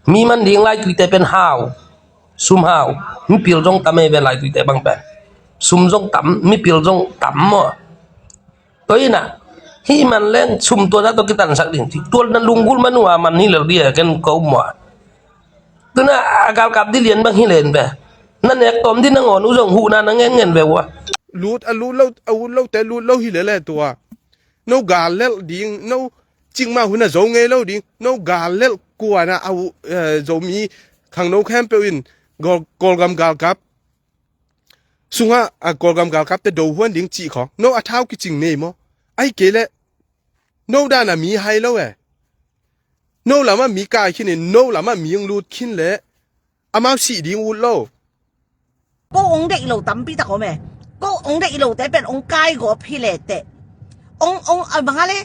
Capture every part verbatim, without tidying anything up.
Mi man ding laituite pen hau, sum hau, mipil zong tam ei ve laituite bang pen. Sum zong tam, mipil zong tam maw. Tua inah hih man leng sum tua zah tawh kitansak ding ci. Tua na lunggulh man uh a man hi lel dih a ken ka um maw. Tuna a galkap dih lian bang hi len ve. Na nek tawm dih nangawn uh zong huhna na ngen ngen ve uh a. Lut a lut lo, a ut lote lut lo hi lele tua. No gal lelh ding, no cikmah hun a zo ngei lo ding, no gal lelh kuana a uh, eh, Zomi khangno khempeuh in Kawl, Kawlgam galkap sungah a Kawlgam galkapte do huan ding cih khawng no a thau kicing nei maw? Ahi kei leh no dana mi hai lo e. No lamah mi kai khin in no lamah mi hong lut khin leh amau sih ding ut lo. Ko ong deih lo tampi tak om e. Ko ong deih lote pen ong kai gawp hi leh teh. Ong, ong, a bang a le,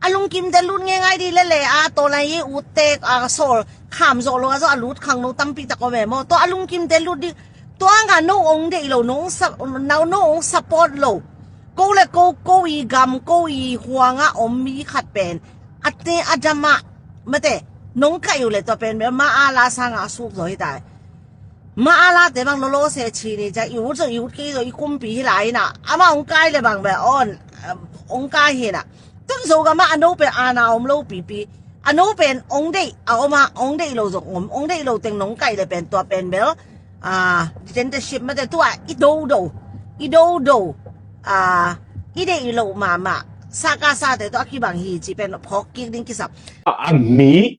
a lungkimte lut ngeingai dih lele a, tawlai i utte a sawl kham zawh lo a zawh a lut khangno tampi tak om e maw. Tua a lungkimte lut dih. Tua nga no ong deih lo, no ong sa-, no, no ong support lo. Ko le ko, ko i gam, ko i huanga om mi khat pen. A te a dama, mate, nong kai uh le tua pen, ma a la sanga a suk zo hi tai. Ma a late bang lolo se chini ja, i ut zo, i ut kei zo, i kumpi hi lai na. Ama ong kai le bang be on, ong kai hi na. Tun Zogam a no pen ana om lo pipi. A no pen ong deih, a om a, ong deih lo zong om, ong deih lo teng nong kai le pen tua pen bel. A, dictatorship mate tua, i do do, i do do. A, i deih lo mama, sa ka sa te tua kibang hi ci pen phawk kik ding kisap. A, a mi,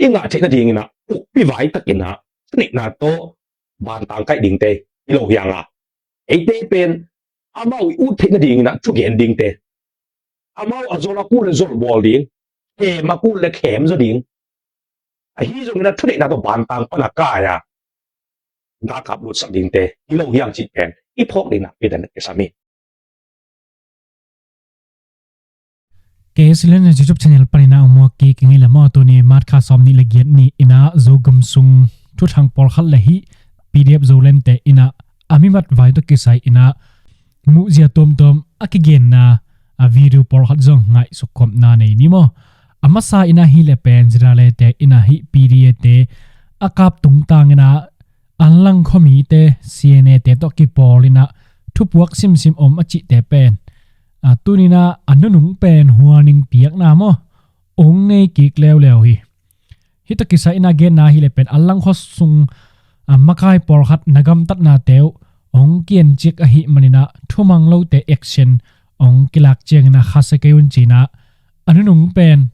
i ngah theihna dingin ah ukpi vai takin ah thaneihna tawh bantang kaih dingte hi lo hiang a, eite pen amau i ut theihna dingin ah thugen dingte, amau a zol a kul le zol bawl ding, khem a kul le khem zaw ding, ahi zongin ah thaneihna tawh bantang pan a kai a galkap lutsak dingte hi lo hiang cih pen i phawk dingin ah pidan kisam hi. K S L N YouTube channel panin ah muak kik ing ei le maw. Tuni March kha sawm nih le giat ni in ah Zogam sung thuthang pawlkhat le hih P D F Zoland te in ah a mimat vai tawh kisai in ah muhzia tuamtuam a kigenna a video pawlkhat zong ngaihsuk khopna nei ni maw. A masa in ah hih le pen Zirale te in ah hih P D F te a kap tungtang in ah Anlang khuamite C N A te tawh kipawl in ah thupuak simsim om a cihte pen, a, tuni in ah a nunung pen huaning piakna maw ong nei kik leuleu hi. Hih tawh kisai in ah genna hi le pen Anlang khua sung, a, makai pawlkhat na gamtatnate uh ong kianciak ahih manin ah thumang lote action ong kilak ciangin ah khasia kei un ci-in ah a nunung pen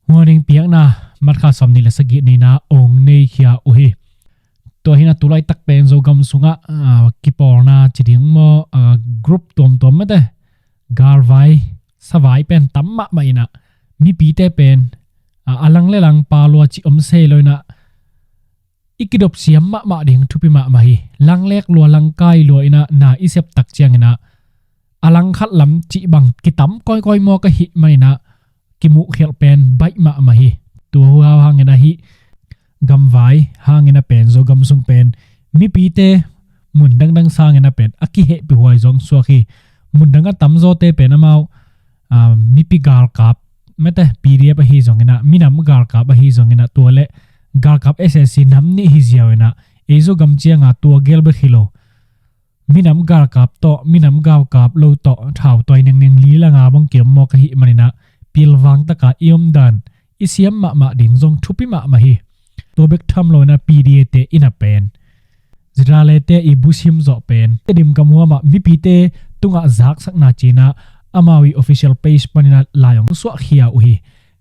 huaning piakna March kha sawm nih le sagih ni in ah ong neikhia uh hi. Tua hi in ah tulaitak pen Zogam sungah, a, kipawlna ci ding maw, a, group tuamtuam mate galvai savai pen tam mahmah in ah mipite pen, a, a lang le lang pa lua cih om se lo in ah i kidop siam mahmah ding thupi mahmah hi. Langlek lua langkai lua in ah na i sep tak ciangin ah a langkhat lam cih bang kitam kawikawi mawk ahih manin ah kimuhkhialh pen baih mahmah hi. Tua hu hau hangin ah hih gamvai hangin ah pen Zogam sung pen mipite mun dangdang sangin ah pen a kihehpih huai zong suak hi. Mun dang a tamzawte pen amau, a, mipi galkap mate P D F ahi zongin ah minam galkap ahi zongin ah tua le galkap S A C nam nih hi ziau in ah ei Zogam cianga tua gel bek hi lo. Minam galkap tawh minam galkap lo tawh thau tuai nengneng li langa bang kiom mawk ahih manin ah pilvang taka i omdan i siam mahmah ding zong thupi mahmah hi. Tua bek tham lo in ah P D F te in ah pen Zirale te i busim zawh pen Tedim gamhuam ah mipite tungah zaksakna ci-in ah amau i official page panin ah lai ong suahkhia uh hi.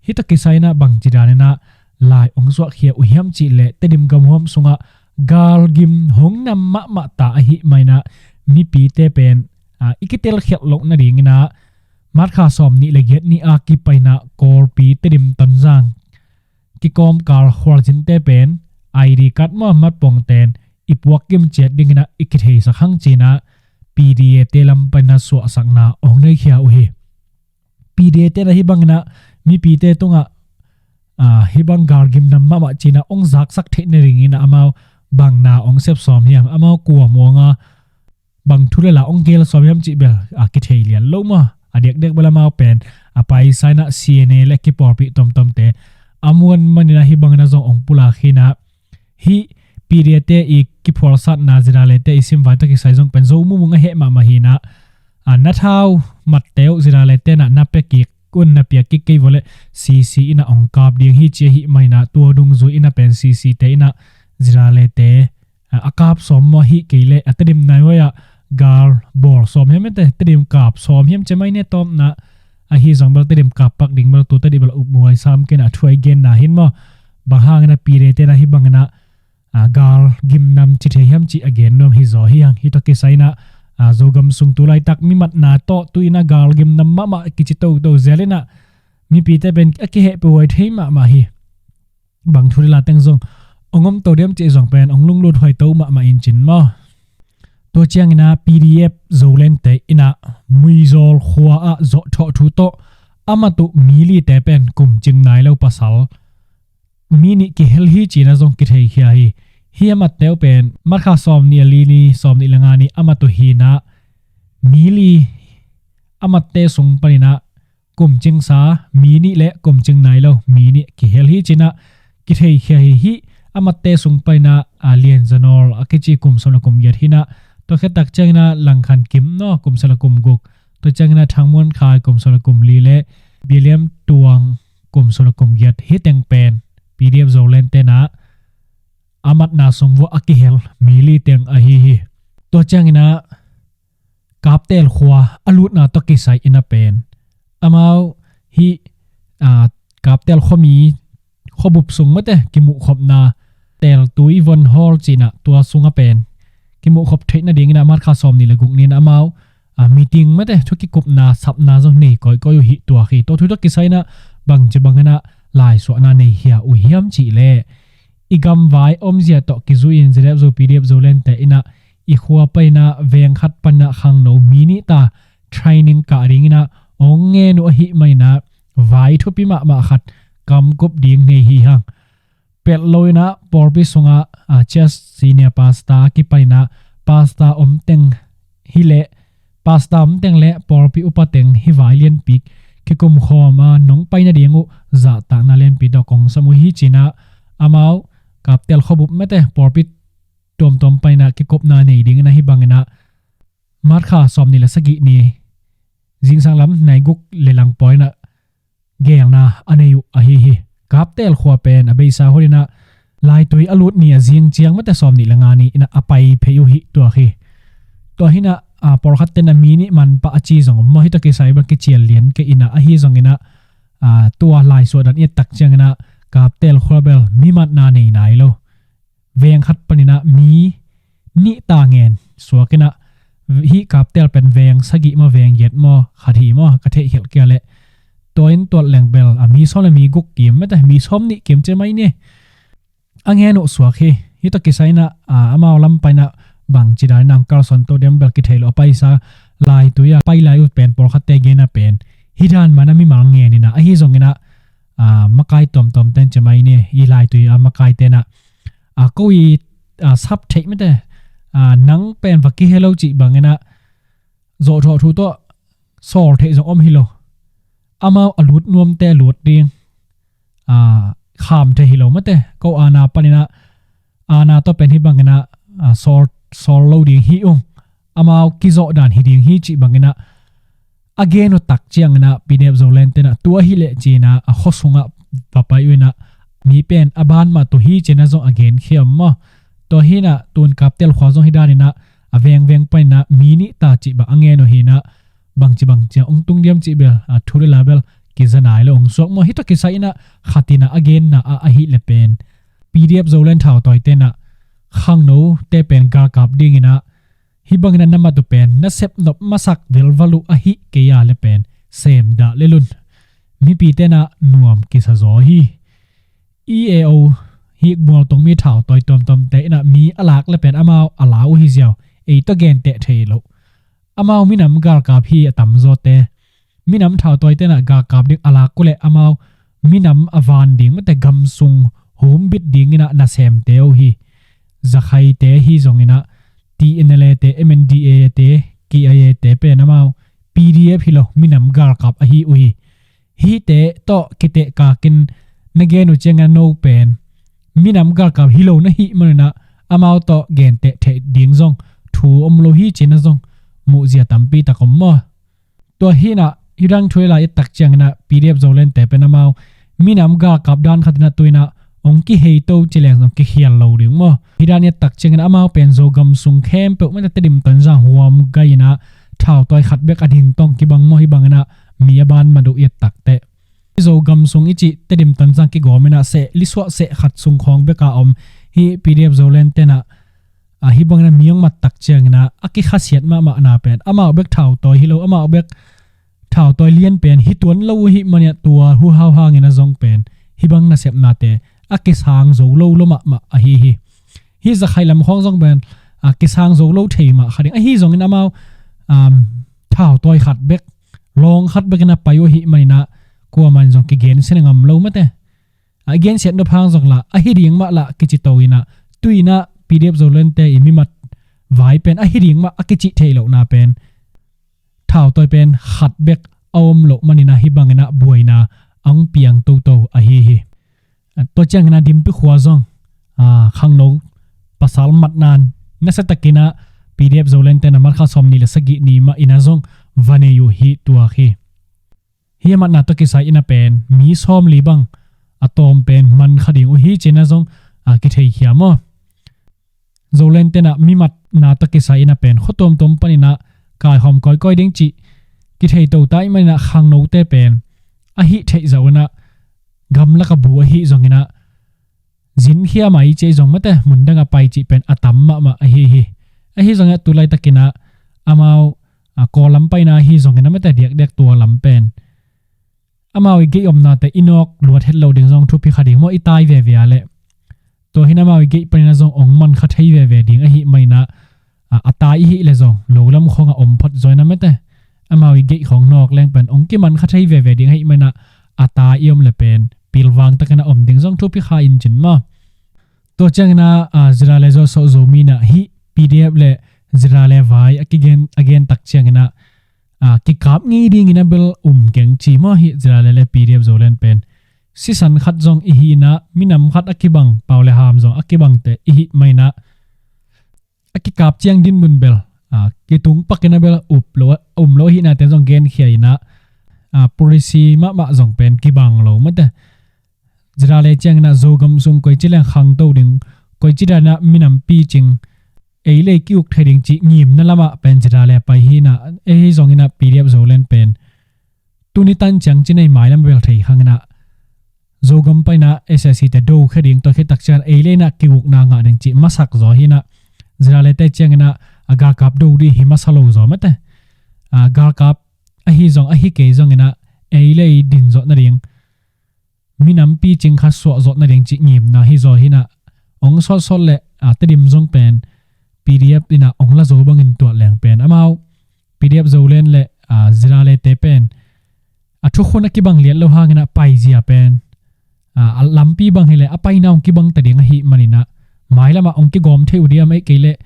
Hih tawh kisai in ah bangci danin ah lai ong suahkhia uh hiam cih leh Tedim gamhuam sungah galgim hong nam mahmah ta ahih manin ah mipite pen, a, i kitelkhialh loh nadingin ah March kha sawm nih le giat ni a kipan in ah Kawlpi, Tedim, Tonzang kikawmkal khualzinte pen I D card maw matpongten i puak kim ciat dingin ah i kitheisak hang ci-in ah P D F te lam panin ah suahsakna ong neikhia uh hi. P D F te in ah hih bangin ah mipite tungah, a, hih bang galgim nam mahmah ci-in ah ong zaksak theih nadingin ah amau bang na ong sep sawm hiam, amau kua muang a bang thu le la ong gel sawm hiam cih bel a kithei lian lo maw. A diakdiak bel amau pen a paisa in ah C N A le kipawlpih tuamtuamte a muan manin ah hih bangin ah zong ong pulak hi in ah, hih P D F te i kiphualsatna Zidale te i simvai tawh kisai zong pen Zo mumung a heh mahmah hi in ah, a, na thau matte uh Zidale te in ah na pia kik un, na pia kik kei vua leh C C in ah ong kap ding hi ci ahih manin ah tua dungzui in ah pen C C te in ah Zidale te, a, a kap sawm maw, ahih kei leh a Tedim nai huai ah gal bawl sawm hiam, ete Tedim kap sawm hiam ci mai ne tawmna. Ahi zong bel Tedim kap pak ding bel tu Tedim bel upmuai sam kei in ah thu a i genna hi in maw. Bang hangin ah P D F te in ah hih bangin ah, a, gal gimnam ci thei hiam cih a gen nuam hi zaw hi hang. Hih tawh kisai in ah, a, Zogam sung tu laitak mi matna tawh tu in ah gal gimnam mahmah kici toto zel in ah mipite pen a kihehpih huai thei mahmah hi. Bang thu dila teng zong ong om to diam cih zong pen ong lunglut huai to mahmah in cin maw. Tua ciangin ah P D F Zoland te in ah Muizawl khua ah zawhthawh thu tawh a mat uh mi li te pen kum cing nai lo pasal mi nih kihel hi ci in ah zong kitheikhia hi. Hih a matte uh pen March kha sawm nih a li ni, sawm nih le nga ni a mat uh hi in ah mi li a matte sung panin ah kum cingsa mi nih le kum cing nai lo mi nih kihel hi ci in ah kitheikhia hi. Hih a matte sung panin ah, a, Lian Za Nawl a kici kum sawm le kum giat hi in ah, tua khit tak ciangin ah Langkhan Kim no kum sawm le kum guk, tua ciangin ah Thang Muan Khai kum sawm le kum li le Biliam Tuang kum sawm le kum giat, hih teng pen P D F Zoland te in ah a matna sung vuah a kihel mi li teng ahi hi. Tua ciangin ah Kaptel khua a lutna tawh kisai in ah pen amau hih, a, Kaptel khuami khuabup sung mate kimuhkhopna Teltui Von Hall ci in ah tua sung ah pen kimuhkhop theih nadingin ah March kha sawm nih le guk ni in ah amau, a, meeting mate thu kikupna sapna zong nei kawikawi uh hi. Tua khi tua thu tawh kisai in ah bangci bangin ah laisuahna nei khia uh hiam cih leh, i gamvai omzia tawh kizui in Z F Zo P D F Zoland te in ah i khua panin ah veng khat panin ah khangno mi nih ta training kah dingin ah ong ngen uh ahih manin ah vai thupi mahmah khat kamkup ding nei hi hang. Pelh lo in ah pawlpi sungah, a, Church Senior Pastor kipan in ah pastor om teng hi leh, pastor om teng le pawlpi upa teng hih vai lianpi kikumkhawm a nong pai nading uh zahtakna lianpi tawh kong sam uh hi ci in ah amau Kaptel khuabup mate pawlpi tuamtuam panin ah kikupna nei dingin ah hih bangin ah March kha sawm nih le sagih ni zingsang lam nai guk le lang pawi in ah geelna a nei uh ahi hi. Kaptel khua pen a beisa hun in ah laitui a lut ni a zing ciang mate sawm nih le nga ni in ah a pai phei uh hi. Tua khi tua hi in ah, a, pawlkhat ten ah mi nih man pah a ci zong om maw, hih tawh kisai bang kicial lian kei in ah, ahi zongin ah, a, tua laisuah dan i et tak ciangin ah Kaptel khua bel mi matna nei nai lo. Veng khat panin ah mi nih ta ngen suak in ah hih Kaptel pen veng sagih maw, veng giat maw, khat hi maw, ka theih khialh kei a leh. Tua in tuat leng bel, a, mi sawm le mi guk kim mate, mi sawm nih kim ci mai ni. A ngen uh suak hi. Hih tawh kisai in ah, a, amau lam panin ah bangci dan in ah ong kalsuan to diam bel kithei lo, a paisa laitui a pai lai uh pen pawlkhatte gen a pen hih dan man ah mimal ngen in ah, ahi zongin ah, a, makai tuamtuam ten ci mai ni, i laitui a makai ten ah, a, ko i, a, sap theih mate, a, nang pen va kihe lo cih bangin ah zawhthawh thu tawh sawl theih zong om hi lo. Amau a lut nuamte a lut ding, a, kham thei hi lo mate, ko aana panin ah aana tawh pen hih bangin ah, a, sawl, sawl lo ding hi ung, amau kizawh dan hi ding hi cih bangin ah a gen uh tak ciangin ah P D F Zoland ten ah tua hi leh ci in ah a khua sungah va pai uh in ah mi pen a ban mah tawh hi ci in ah zong a genkhia om maw. Tua hi in ah tun Kaptel khua zong hih dan in ah a vengveng panin ah mi nih ta cih bang a ngen uh hi in ah bangci bangci a ong tung diam cih bel, a, thu le la bel kiza nai lo ong suak maw. Hih tawh kisai in ah khat in ah a genna ah ahih leh pen P D F Zoland thautawite in ah khangnote pen galkap dingin ah hih bangin ah na mat uh pen na sepnop masak velval uh ahih kei a leh pen sem dah lel un. Mipite in ah nuam kisa zaw hi. E A O hih mualtung mi thautawi tuamtuamte in ah mi a lak leh pen amau a la uh hi ziau, ei tawh genteh thei lo. Amau minam galkap hi a tamzawte. Minam thautawite in ah galkap ding a lak uh leh amau minam a van ding mate, gamsung humbit dingin ah nasemte uh hi. Zakhaite hi zongin ah T N L A te, M N D A te, K I A te pen amau P D F hi lo, minam galkap ahi uh hi. Hihte tawh kitehkakin na gen uh ciangin ah no pen minam galkap hi lo na hih maninah amau tawh genteh theih ding zong thu om lo hi cinah zong muhzia tampi tak om maw? Tua hinah hidang thu i lai i tak cianginah P D F Zolente pen amau minam galkap dan khatinah tuinah hong kihei to ci leng zong kikhial lo ding maw? Hidang i tak cianginah amau pen Zogam sung khempeuh mate Tedim Tonzang huam gai inah thautawi khat bek a ding tawng kibang maw? Hih banginah mi a ban mat uh i tak teh Zogam sung i cih Tedim Tonzang kigawm inah seh lisuah seh khat sung khawng beka om. Hih P D F Zolentenah a hih bangin a mi hong mat tak ciangin a kikhasiat mahmahna pen amau bek thautawi hi lo, amau bek thautawi lian pen hi tuan lo uh hih manin a tua huhau hangin a zong pen hih bang nasepnate a kisang zo lo lo mahmah ahi hi. Hih zakhai lam khawng zong pen a kisang zo lo thei mah kha ding ahi zongin amau, um, thautawi khat bek, lawng khat bekin a pai uh hih manin a kuaman zong kigen sin a ngam lo mate. A gensiat nop hang zong la ahi ding mah la kici to in a, tu in a P D F Zolente i mimat vai pen ahi ding mah a kici thei lohna pen thautawi pen khat bek a om loh manin a hih bangin a buaina a hong piang toto ahi hi. Tua ciangin a Dimpi khua zong, a, khangno pasal matna in nasiatakin a P D F Zolente in a March kha sawmnih le sagih ni mah in a zong va nei uh hi tuak hi. Hih a matna tawh kisai in a pen mi sawmli bang a tawm pen man kha ding uh hi ci-in a zong, a, kitheikhia maw? Zolente in a mi matna tawh kisai in a pen khua tuamtuam panin a kaihawm kawikawi ding cih kithei to ta ahih manin a khangnote pen a hih theih zawh in a gamlak a bu ahi zongin a zinkhia mai cih zong mate, mundang a pai cih pen a tam mahmah ahi hi. Ahi zongin a tu laitakin a amau, a, Kawl lam paina ahi zongin a mate, diakdiak tua lam pen amau i geih omnate i nawk luat het lo ding zong thupi kha ding maw, i tai veve a leh. Tua hi in amau i geih panin a zong hong man kha thei veve ding ahih manin a, a, a tai i hih leh zong lo lam khawng a om phot zaw in a mate, amau i geih khawng nawk leng pen hong kiman kha thei veve ding ahih manin a, a tai i om leh pen pilvang takin a om ding zong thupi kha in cin maw? Tua ciangin a, a, ZRA le Zosuah Zomi in a hih P D F le ZRA le vai a kigen, a gen tak ciangin a, a, kikap ngei dingin a bel um keng ci maw, hih ZRA le P D F Zoland pen sisan khat zong i hi in a, minam khat a kibang, pau le ham zong a kibangte i hih manin a, a kikap ciang dinmun bel, a, kitung pakin a bel up lo, um lo ahihnate zong genkhia in a, a, policy mahmah zong pen kibang lo mate. ZRA le ciangin a Zogam sung koici leng khangto ding, koici dan a minam picing, ei le ei ki-uk thei ding cih ngimna lamah pen ZRA le pai hi in a, ahi zongin a P D F Zoland pen tuni tan ciang ci-in a i mailam bel thei khangin a Zogam panin a SAC te do khia ding, tua khit tak ciang ei le ei in a ki-ukna ngah ding cih masak zaw hi in a, ZRA le te ciangin a, a galkap do ding hi masa lo zaw mate. A, galkap ahi zong ahi kei zongin a ei le ei din zawh nading, minam picing khat suah zawh nading cih ngimna hi zaw hi in a, hong sawtsawt leh, a, Tedim zong pen P D F in a hong la zo bangin tuat leng pen amau P D F Zoland le, a, ZRA le te pen a thukhun a kibang liat lo hangin a paizia pen, a, a lampi bang hi leh a paina hong kibang ta ding ahih manin a mailam ah hong kigawm thei uh diam, ahih kei leh,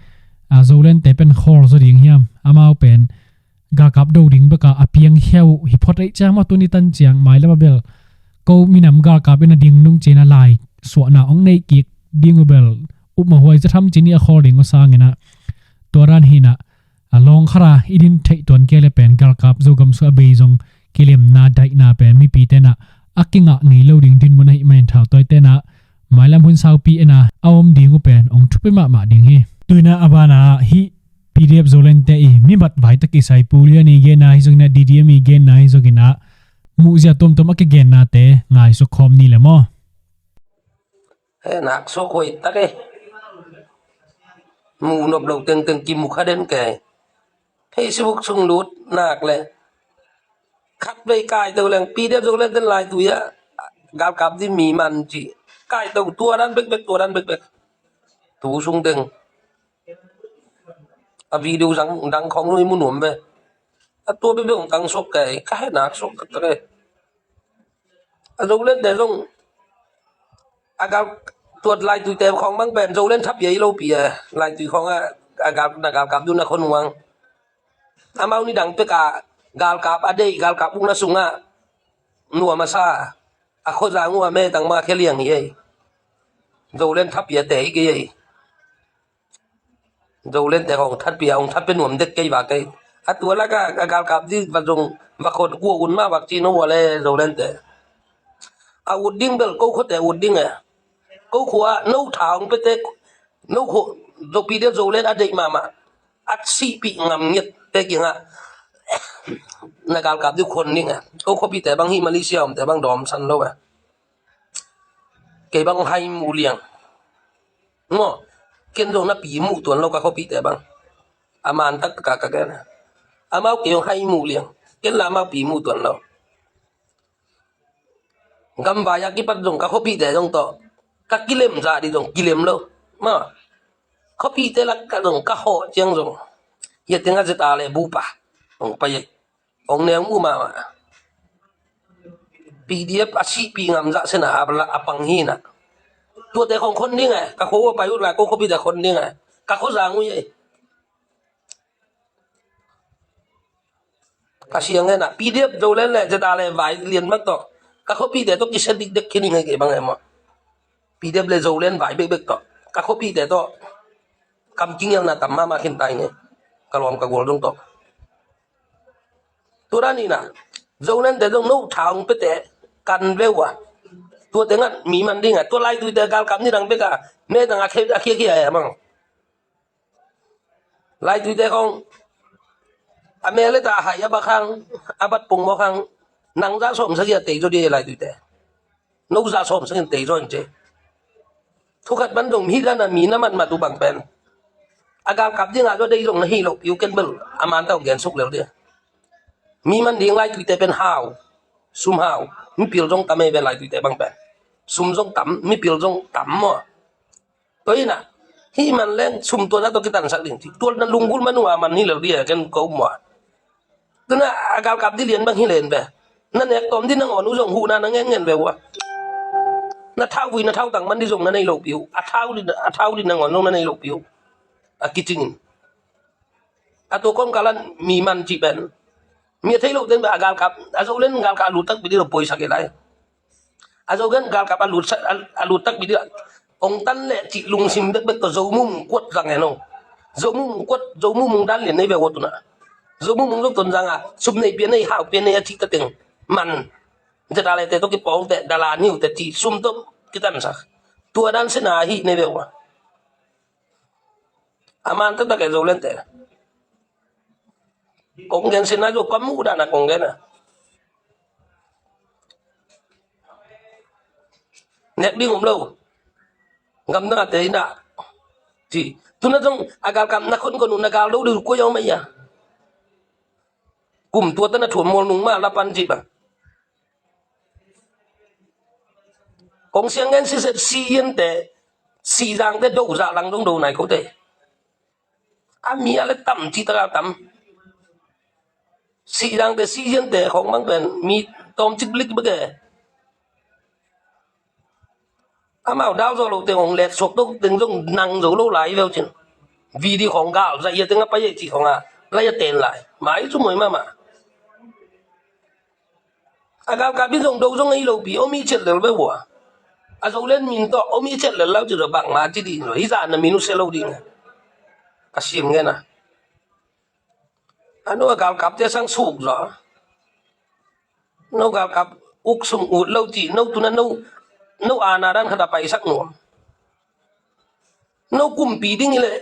a, Zolente pen khawl zaw ding hiam? Amau pen galkap do ding bek a a piangkhia uh hi phot ahih ciang maw, tuni tan ciang mailam a bel ko minam galkap in a ding nung ci-in a lai suahna hong nei kik ding uh bel upmawh huai za tham ci-in a khawl ding uh sangin a, tua dan hi in a, a, lawng khat a i din theih tuan kei leh pen galkap Zogam sung a bei zong kilemna daihna pen mipite in a a kingah ngei lo ding dinmun ahih manin thautawite in a mailam hun saupi in a a om ding uh pen hong thupi mahmah ding hi. Tu in a a ban a hih P D F Zolente i mimat vai tawh kisai Pu Lian i genna ahi zongin a, D D M i genna ahi zongin a muhzia tuamtuam a kigennate ngaihsut khawm ni le maw? He nak suk hoih tak e. Mu nop lo tengteng kimu kha den kei. Facebook sung lut nak le khat vei kai to leng P D F Zolente in laitui ah galkap ding mi man ci. Kai to tua dan bekbek, tua dan bekbek. Tu sung teng a video zang dang khawng nui mu nuam ve. A tua bekbek hong tang suk kei, ka he nak suk ka kei. A Zolente zong a gal tuat laituite khawng bang pen Zoland thap yei lo pi a, laitui khawng a, a gal, na galkap dun a khon huang. Amau nidang pek a galkap a deih, galkap ukna sungah nuam a sa, a khuazang uh a metang mah khia liang hi ei. Zoland thapi a te hi kei ei. Zoland te hong thatpi a, hong thatpi nuam dek kei va kei. A tua laka a galkap di va zong va khot kua un ma vak ci no vua le Zoland te. A ut ding bel ko khuate ut ding e. Ko khua no tha hong pete no khu zopi dia Zoland a deih mahmah. A sihpih ngam ngiat te kiangah na galkap di khon ding e. Ko khuapite bang hi Malaysia om te bang dawm san lo e. Kei bang hai mu liang. Ngo, ken zong na pi mu tuan lo ka khuapite bang. A man tak ka ka gen. Amau kei bang hai mu liang. Ken la amau pi mu tuan lo. Gamvai a kipat zong ka khuapite zong tawh ka kilem zah di zong kilem lo. Ma khuapite lak ka zong ka hawh ciang zong hia tengah zeta le bupa hong pai ei. Hong neu mu mahmah. P D F a sihpih ngam zah sena a pang hi na. Tuate khong khon ding e. Ka khuo pai ut lai ko khuapite khon ding e. Ka khuazang uh ei. Ka siang e na P D F Zoland le zeta le vai lian bang tawh ka khuapite tawh kisia dikdek khin ing e kei bang e maw. P D F le Zoland vai bekbek tawh ka khuapite tawh kam kingialna tam mahmah khin ta ing e. Ka lawm ka gual zong tawh. Tua dan ina Zoland te zong no tha hong pete kan ve ua. Tua tengah mi man ding a tua laituite galkap ni dang bek a me dang a khia khia e maw. Laituite khong a mel le ta hai a bak hang a bat pung mawk hang nang zah sawm sagih a tei zaw di laituite. No zah sawm sagih a tei zaw in ce. Thukhat man dong hi dan a mi na matmat uh bang pen a galkap ding a zaw dei zong na hi lo piu ken bel a man tau gen suk lel dia. Mi man ding laituite pen hau sum hau mipil zong tam ei ve laituite bang pen. Sum zong tam mipil zong tam maw. Tua ina hih man leng sum tua na tua kitansak ding ci tua na lunggul man uh a man hi lo dia ken ko um maw. Tuna a galkap di lian bang hi len ve. Na nek tawm di nangawn uh zong huhna na ngen ngen ve ua. Na thauvui na thautang man di zong na nei lo piu a thau di a thau di nangawn zong na nei lo piu. A kicingin a tua kawmkalan mi man cih pen mi a thei lo ten ve a galkap a Zoland galkap a lut takpi di lo poisak i lai. A Zoland galkap a lut a lut takpi di ong tan le cih lungsim bekbek tawh Zomumung kuat zang e no. Zomumung kuat Zomumung dan lian nei ve ua tuna. Zomumung zong ton zang a sum nei pia nei hau pia nei a cih tateng man. Zeta le te tawh kipawng te dala niu te cih sum tawh kitansak tua dan sena hi nei ve ua. A man taktak e Zoland te. Kong gen sin na zo kam mu dan a kong gen a. Nek ding um lo. Ngam na te ina. Ci tuna zong a galkap na khon khon uh na gal do ding kua yau mai ya. Kum tua ta na thuam mual nung ma la pan ci bang. Kong siang ngen si set si yen te si zang te do za lang dong do nai ko te. A mi a le tam ci ta tam. Si zang te si yen te khong mang pen mi tom cik lik bek e. Amau dau zo lo te hong let sok to teng zong nang zo lo lai veu cin. Video khong gal za ia teng a pai ci khong a lai a ten lai. Mai cu moi mama. A galkap in zong do zong ei lo pi om i chet lel ve vua. A zo len min tawh om i chet lel lau ci lo bak ma ci ding lo hi za na min u se lo ding. Ka sim ngen a. A no a galkap te sang suk zaw. No galkap uk sum ut lo ci no tuna no no a na dan khat a paisak nuam. No kumpi ding i le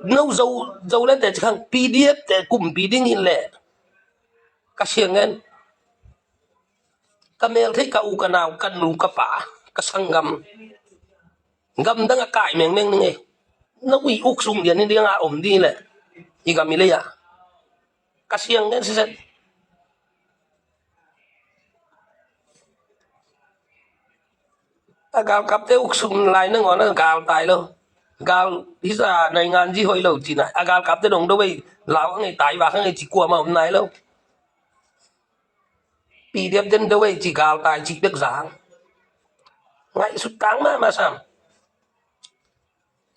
no zo zo le te ci khang P D F te kumpi ding i le. Ka siang ngen ka mel thei ka u ka nau ka nu ka pa ka sanggam. Gam dang a kai mengmeng ning e. Na ui uk sung lian ni ding a om ding le i gam i le ya. Ka siang ngen siset. A galkap te uk sung lai nangawn a gal tai lo. Gal hisa nai ngan ji hoi lo cina a galkap te dong do bei lau a ngei tai vak a ngei ci kua ma om nai lo. P D F den do ei ci gal tai ci bek zang. Ngaihsut tang mahmah sam.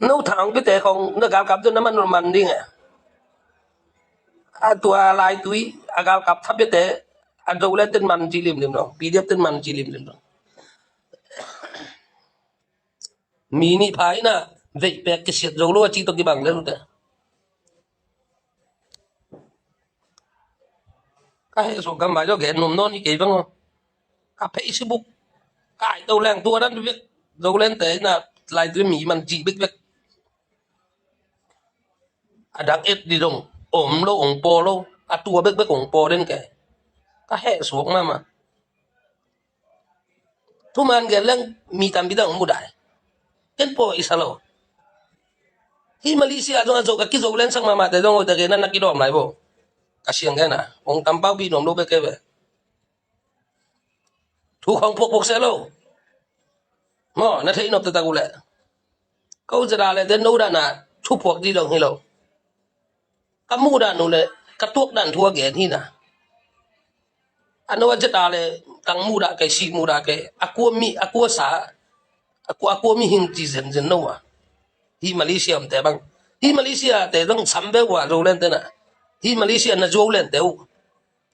No thang pite khong na galkap den na man man ding e. A tua lai tui a galkap thap pite a do le ten man ci lim lim no P D F ten man ci lim lim no. Mi nih pha in ah veih pek kisiat zo lo a ci tawh kibang le lute. Ka heh suak gambai zaw gen nuam nawn hi kei bang aw. Ka Facebook ka ai to leng tua dan bek Zoland te in ah lai tu mi man ci bekbek. A dak et di dong om lo, ong paw lo, a tua bekbek ong paw den ke. Ka heh suak mahmah. Thuman gen leng mi tampi dang ong mudah. Ken paw i sa lo. Hi Malaysia zong a zo ka kizo lensak mahmah te zong oi te gen na na kidawm lai bo. Ka siang gen a ong tampau bi nuam lo bek ke ve. Thu khong phuakphuak se lo. Maw, na theih nop taktak uh leh ko zada le te no dana thu phuak di dong hi lo. Ka muh dan uh le ka tuak dan thu a gen hi na. A no a zada le tang muh dah kei, si muh dah kei, a kua mi, a kua sa, a kua, a kua mihing ci zenzen no a. Hi Malaysia om te bang, hi Malaysia te dang sam ve uh a Zoland te na. Hi Malaysia na Zoland te uh.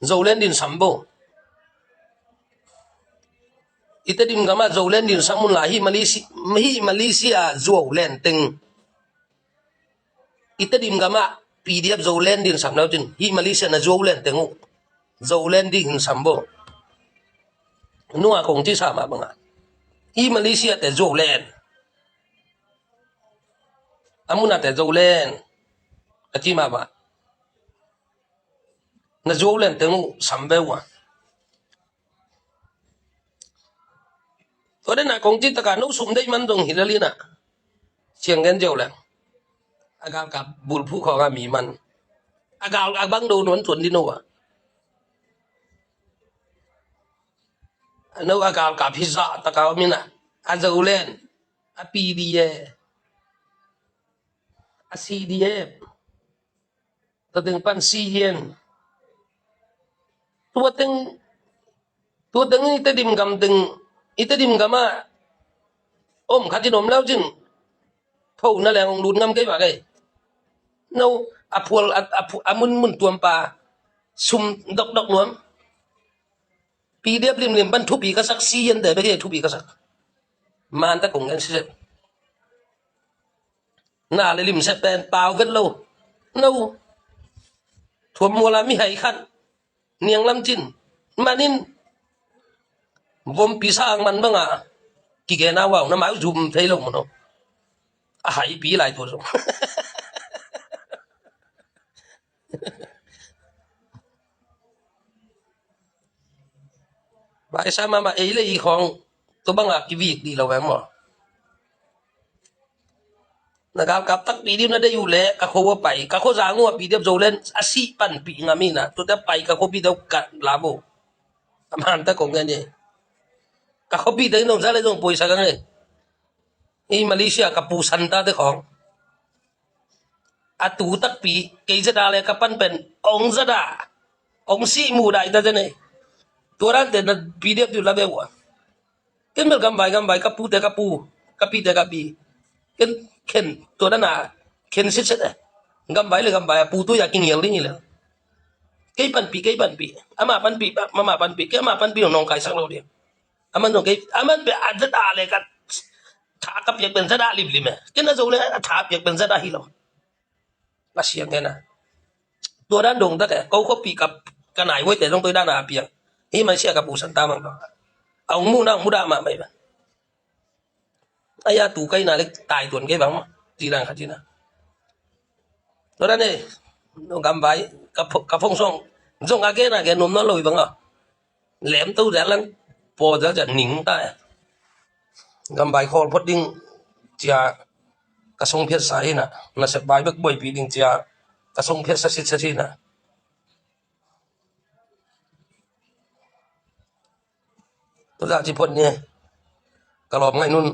Zoland din sam bo. I Tedim gamah Zoland din sam un la hi Malaysia, hi Malaysia Zoland teng. I Tedim gamah P D F Zoland din sam lo cin hi Malaysia na Zoland teng uh. Zoland din sam bo. Nua kong ci sa mah banga hi Malaysia te Zoland. A muna te Zoland. A ci mah banga na Zoland teng uh sam ve uh a. Tua dena kong ci taka no sum dei man dong hi lelina. Siang gen ziau leng a galkap bulphuh khawng a mi man a gal a bang do nuan tuan di no a. No a galkap hi zah taka om ina a Zoland, a P D F, a C D F. Tua teng pan si yen. Tua teng, tua teng i Tedim gam teng, i Tedim gama om khatin om lau cin. Tho na leng ong lut ngam kei ba kei. No, a phual, a, a phu-, a mun mun tuam pa sum dokdok nuam. P D F limlim pan thupi ka sak, si yen te bek hi thupi ka sak. Man ta kong gen siset. Na le limset pen pau vet lo. No. Thuam muala mi hai khat niang lam cin. Manin vompi sang man banga kigen a wau na mai zum thei lo mo no. A hai pi lai tua zong. Baisa mama ei le i khong tu banga kivik di lo veng mo. Na galkap takpi diu na dei uh le ka kho a pai, ka kho zang uh a pi diap zo len a sih panpih ngam ina, tu te pai ka kho pi deuh kat la bo. A man ta kong ngen e. Ka kho pi deuh nong za le zong poisa ka ngen. I Malaysia ka pu santa te khong. A tu takpi kei zada le ka pan pen ong zada ong sih mu dai ta zene. Tua dan te na pi diap diu la be uh a. Ken bel gambai, gambai, ka pu te ka pu, ka pi te ka pi. Ken, ken, tua dan a, ken sit sit e. Gambai le gambai, a pu tu ya kingial ding hi le. Kei panpi, kei panpi. Ama panpi, mama panpi, kei ama panpi nong kai sak lo ding. Aman nong kei, aman be a zada le ka tha ka piak ben zada lim lim e. Ken a zo le a tha piak ben zada hi lo. Pasian ngen a. Tua dan dong tak e, ko khopi ka, ka nai voi te dong toi dan a piang. Hi man sia ka pusan ta mang. A ong mu na ong mu da ma mai ba. Aya tu kai na le tai tuan ke bang ma. Ti dan kha ti na. Tua dan e, no gambai, ka pho-, ka phong song. Zong a ke na ke nom no lo bang a. Lem to dek lang paw dek dek ning ta e. Gambai khawl phot ding cia ka song phiat sa hi na, na sep bai bek buaipi ding cia ka song phiat sa sit sa hi na. Tua dek ci phot ni e. Ka lawm ngai nun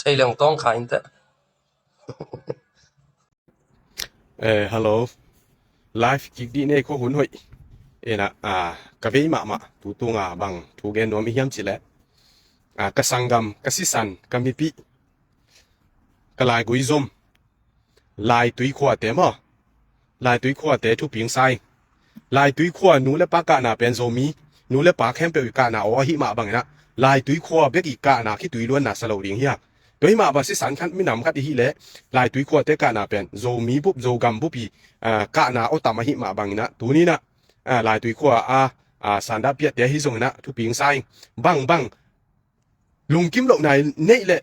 thei leng tawng kha in te. Eh, hello. Live kik dih nei khuahun hoih. Ena, ah, ka vei mahmah tu tunga bang thu gen nuam i hiam cileh. Ah, ka sanggam, ka sisan, ka mipih. Ka laigui zom. Laitui khuate maw. Laitui khuate thuping sai. Laitui khua nu le pa kahna pen Zomi. Nu le pa khempeuh i kahna aw ahi mah bangin ah. Laitui khua bek i kahna khitui luanna sa lo ding hi a. Tua hi mah bang sisan khat minam khat i hih leh, Laitui khuate kahna pen Zomi bup, Zogam bup i, ah, kahna awtam ahi mah bangin ah, tuni in ah, ah, Laitui khua a, ah, sandah piahte ahi zongin ah, thuping sa ing. Bang bang lungkim lohna i neih leh,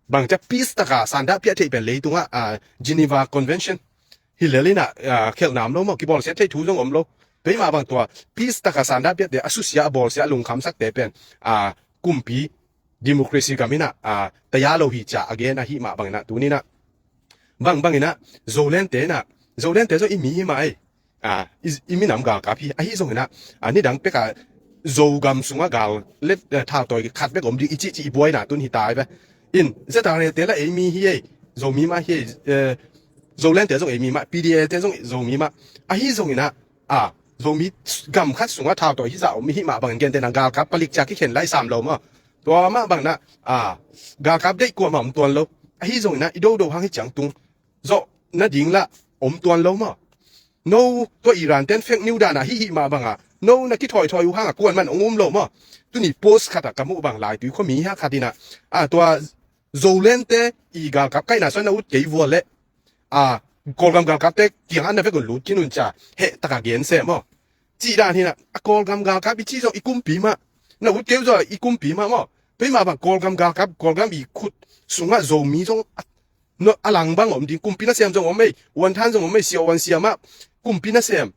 bang cia peace taka sandah piah theih pen leitungah, ah, Geneva Convention hi lel in ah, ah, khelhna om lo maw, kibawlsiat theih thu zong om lo. Tua hi mah bang tua peace taka sandah piahte a susia, a bawlsia, a lungkhamsakte pen, ah, kumpi democracy gam in ah, ah, taya lo hi ci-a a gen ahi mah bangin ah, tuni in ah, bang bangin ah, Zolente in ah, Zolente zong i mi hi mah ei. Ah, i, i minam galkap hi, ahi zongin ah, ah, nidang pek a Zogam sungah gal le, eh, thautawi khat bek om ding i cih, cih i buaina tun hi ta ei ve. In, ZRA te lah ei mi hi ei, Zomi mah hi ei, eh, Zolente zong ei mi mah, P D A te zong Zomi mah. Ahi zongin ah, ah, Zomi gam khat sungah thautawi hi zah om i hih mah bangin, gentehna galkap palik cia kikhen lai sam lo maw. Tua mah bangin ah, ah, galkap deih kuamah om tuan lo. Ahi zongin ah, i dodo hang hi ciang tung zawh nading lah om tuan lo maw. No, tua Iran ten fake news dan a hih hih mah bang a, no na kithawithawi uh hang a kuaman hong um lo maw. Tuni post khat ah ka muh bang, Laitui khua mi hi a khat in ah, ah, tua Zolente i galkap kaihna sung na ut kei vua leh, ah, Kawlgam galkapte kiang ah na vek un lut khin un ci-a heh taka gen se maw. Cih dan hi in ah, a Kawlgam galkap i cih zong i kumpi mah. Na ut kei uh zong i kumpi mah maw. Tua hi mah bang Kawlgam galkap, Kawlgam i khut sungah Zomi zong a, no, a lang bang om ding, kumpi nasem zong om ei, Uan Than zong om ei, Sia Uan Sia mah, kumpi nasem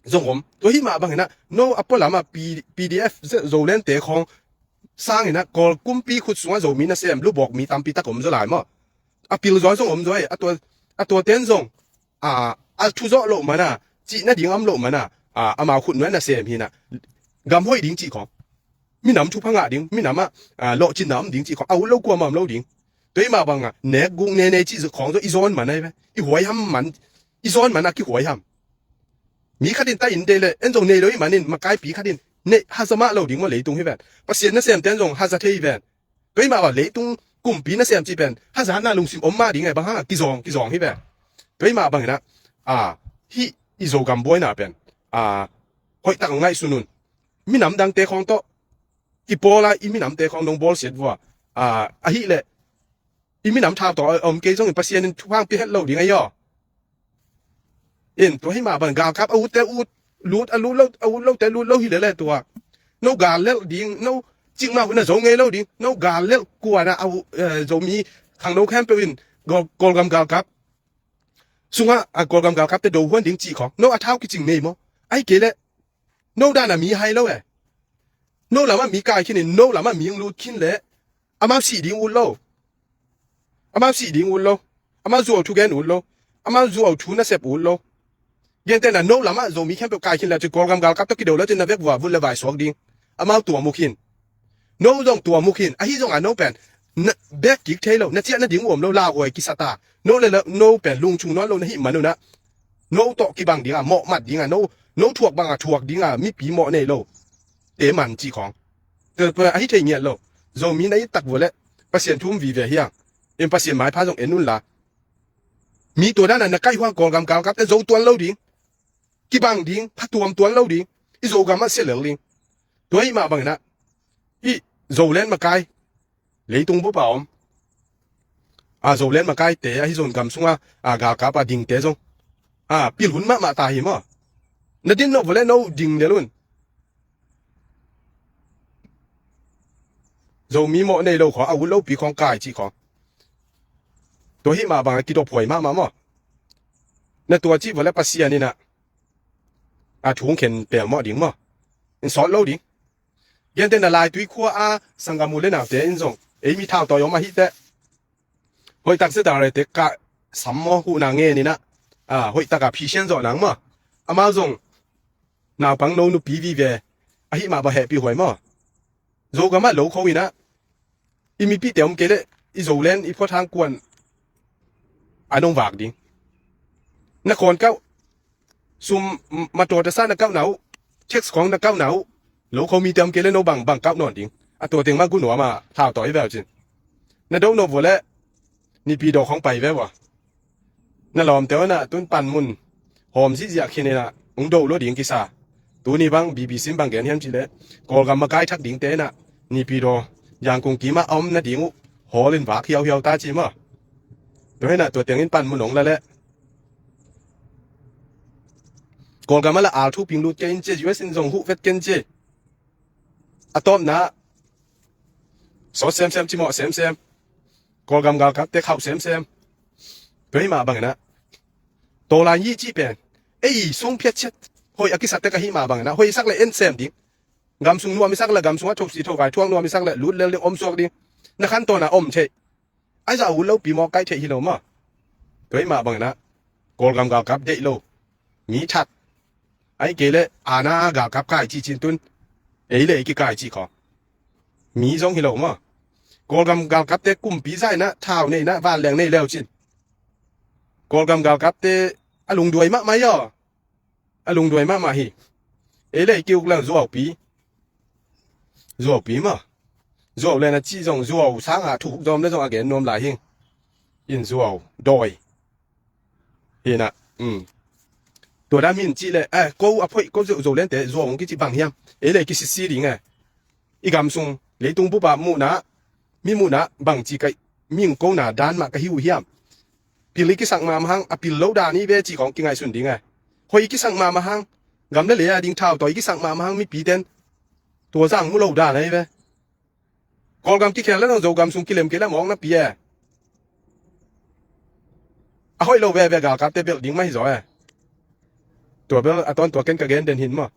zong om. Tua hi mah bangin ah, no, a pualam ah P-, P D F Zo-, Zolente khawng sangin ah, Kawl kumpi khut sungah Zomi nasem lubawk mi tampi tak om zaw lai maw. A pil zaw zong om zaw ei, a tua, a tua ten zong, a, a thu zawh loh man a, cih nading om loh man a, a, amau khut nuai nasem hi in ah, gam hoih ding cih khawng, minam thupha ngah ding, minam ah, ah, lawhcinna om ding cih khawng, a ut lo kuamah om lo ding. Tua hi mah bang a, nek guk ne ne cih khawng zong i zawn man ahi ve. I huaiham man, i zawn man a kihuaiham. Mi khat in ta in deih leh, en zong nei lo hi manin, makaipi khat in, neih haza mah lo ding maw leitung hi ven. Pasian nasemte in zong haza thei hi ven. Tua hi mah bang leitung kumpi nasem cih pen, hazatna lungsim om mah ding ei, bang hang a kizawng, kizawng hi ven. Tua hi mah bangin ah, ah, hih i Zogam buaina pen, ah, hoih tak ngaihsun un. Minam dangte khawng tawh, i pawl a i minamte khawng dong bawlsiat vua. Ah, ahih leh, i minam thautawi om kei zongin Pasian in thupha hong pia het lo ding ahi aw. In, tua hi mah bang galkap a utte ut, lut, a lut lo, a ut lote lut lo hi lel e tua. No gal lelh ding, no cikmah hun a zo ngei lo ding, no gal lelh kuan a, a u-, eh, Zomi khangno khempeuh in, Kawl-, Kawlgam galkap sungah, a Kawlgam galkapte do huan ding cih khawng, no a thau kicing nei maw? Ahih kei leh, no dan a mi hai lo e. No lamah mi kai khin in, no lamah mi hong lut khin leh, amau sih ding ut lo. Amau sih ding ut lo. Amau zuau thugen ut lo. Amau zuau thu nasep ut lo. Gentehna no lamah Zomi khempeuh kai khin leh cin, Kawlgam galkap tawh kido leh cin, na vek vua vut le vai suak ding. Amau tua mu khin. No zong tua mu khin. Ahi zong a no pen, na bek kik thei lo. Na ciah nading uh om lo, lauhuai kisa ta. No le la, no pen lungchung nawn lo na hih man un ah, no tawh kibang ding a, mawh mat ding a, no, no thuak bang a thuak ding a, mipi mawh nei lo te man cih khawng. Tua, tua ahi thei ngiat lo. Zomi na it tak vua leh, Pasian thu um vive hi hang. In, Pasian maipha zong en un la. Mi tua dan a na kaih uh hang Kawlgam galkapte zo tuan lo ding. Kibang ding, phatuam tuan lo ding. I Zogam ah sia lel ding. Tua hi mah bangin ah, i Zoland makai, leitung bup a om, a Zoland makaite, ahi zong gam sungah, a galkap a dingte zong, a pil hun mahmah ta hi maw. Na din nop vua leh no ding lel un. Zomi mawh nei lo khawng, a ut lopi khawng kai cih khawng. Tua hi mah bang a kidop huai mahmah maw. Na tua cih vua leh Pasian in ah, a thu hong khen pelmawh ding maw. In sawt lo ding. Gentehna Laitui khua a sanggam u le naute in zong, ei mi thautawi om ahih teh, hoih tak ZRA te ka sam maw, huhna ngen in ah, a, hoih tak a phisian zawh nang maw. Amau zong naupang no nupi vive ahih mah bang hehpih huai maw. Zogam ah lo kho in ah, i mipihte om kei leh, i Zoland, i phuahthang kuan a nong vak ding. Na khawn kauh, sum, m-, motor tasa na kauhna uh, tax khawng na kauhna uh, lo kho mite om kei leh no bang, bang kauh nawn ding. A tua teng mah gu nuam a, thautawi hi veu cin. Na do nop vua leh, Nipi daw khawng pai ve vua. Na lawmte un ah tun panmun hawm zihziah khin in ah, hong do lo ding kisa. Tuni bang B B C in bang gen hiam cih leh, Kawlgam makai thak dingte in ah, Nipi daw, Yangkung kim ah a om nading uh, Hawl in vak hiauhiau ta ci maw. Tua hinah tua tiangin panmun hong la leh Kawlgam ah la al thu ping lut kei in ci, U S in zong huh vet kei in ci. A tawpna sawt semsem, cimawh semsem, Kawlgam galkapte khauh semsem. Tua hi mah banginah tawlai yi cih pen ei sung phiatsiat hoih a kisat tek ahi mah banginah hoih sak le en sem ding. Gam sung nuam i sak le gam sungah thosi thovai thuak nuam i sak le lut lel ding, om suak ding. Na khantawn a om theih. Ai zah a ut lopi mawk kaih theih hi lo maw. Tua hi mah banginah Kawlgam galkap deih lo, mi that, ai kei le ana galkap kai cih cin tun ei le ei kikai cih khawng mi zong hi lo maw. Kawlgam galkapte kumpi zah inah thau nei inah vanleng nei leu cin Kawlgam galkapte a lungduai mahmah hi aw. A lungduai mahmah hi. Ei le ei ki-uk leng zuaupi, zuaupi maw. Zuau le na cih zong zuau sangah thu zom le zong a gen nuam lai hing. In zuau dawi hinah, um, tua dan min cih le, eh, ko a phoih ko zeuh zo lente zuau hong kici bang hiam. Ei le ei kisisi ding e. I gam sung leitung bup ah muhna, mi muhna bangci ka, mi hong kona dan mah ka hi uh hiam. Pil i kisak mahmah hang, a pil lo dan hi ve cih khawng kingaihsun ding e. Hoih i kisak mahmah hang, gam le lei a ding thau tawi i kisak mahmah hang mipiten tua zang mu lo dan ahi ve. Kawlgam kikhel le zong Zogam sung kilem kei le mawk napi e. A hoih lo veve galkapte belh ding mah hi zaw e. Tua bel a tawntua ken ka gen den hin maw.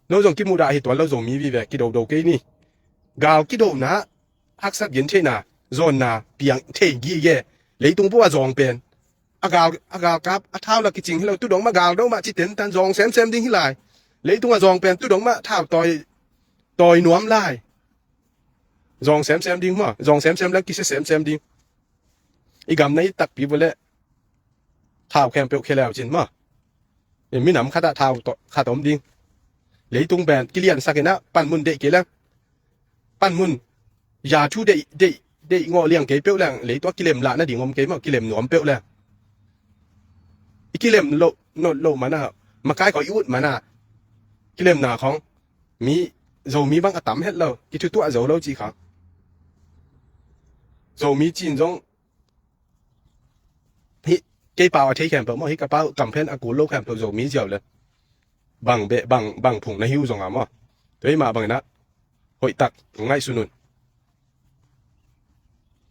No zong kimuhdah hi tuan lo Zomi vive kidodo kei ni. Gal kidona, haksat gentheihna, zawnna piang thei gige. Leitung bup a zawng pen a gal, a galkap a thau la kicing hi lo, tudong mah gal do mah ci tentan zawng semsem ding hi lai. Leitung a zawng pen tudong mah thau tawi, tawi nuam lai. Zawng semsem ding maw, zawng semsem le kisia semsem ding. I gam na it takpi vua le thau khempeuh khia leu cin maw. I minam khatah thau khat om ding. Leitung pen kiliansak inah panmun deih kei leng, panmun ya thu deih, deih, deih ngawh liang kei peuh leng leitung a kilem lah nading om kei maw, kilem nuam peuh leng. I kilem loh, loh mana makai khawng i ut mana kilemna khawng mi, Zomi bang a tam het lo, kithutuah zo lo cih kha. Zomi cin zong hi, kei pau a thei khempeuh maw, hi ka pau kamphen a kul lo khempeuh Zomi ziau le bang beh, bang, bang phung na hi uh zong a maw. Tua hi mah banginah hoihtak ngaihsun un.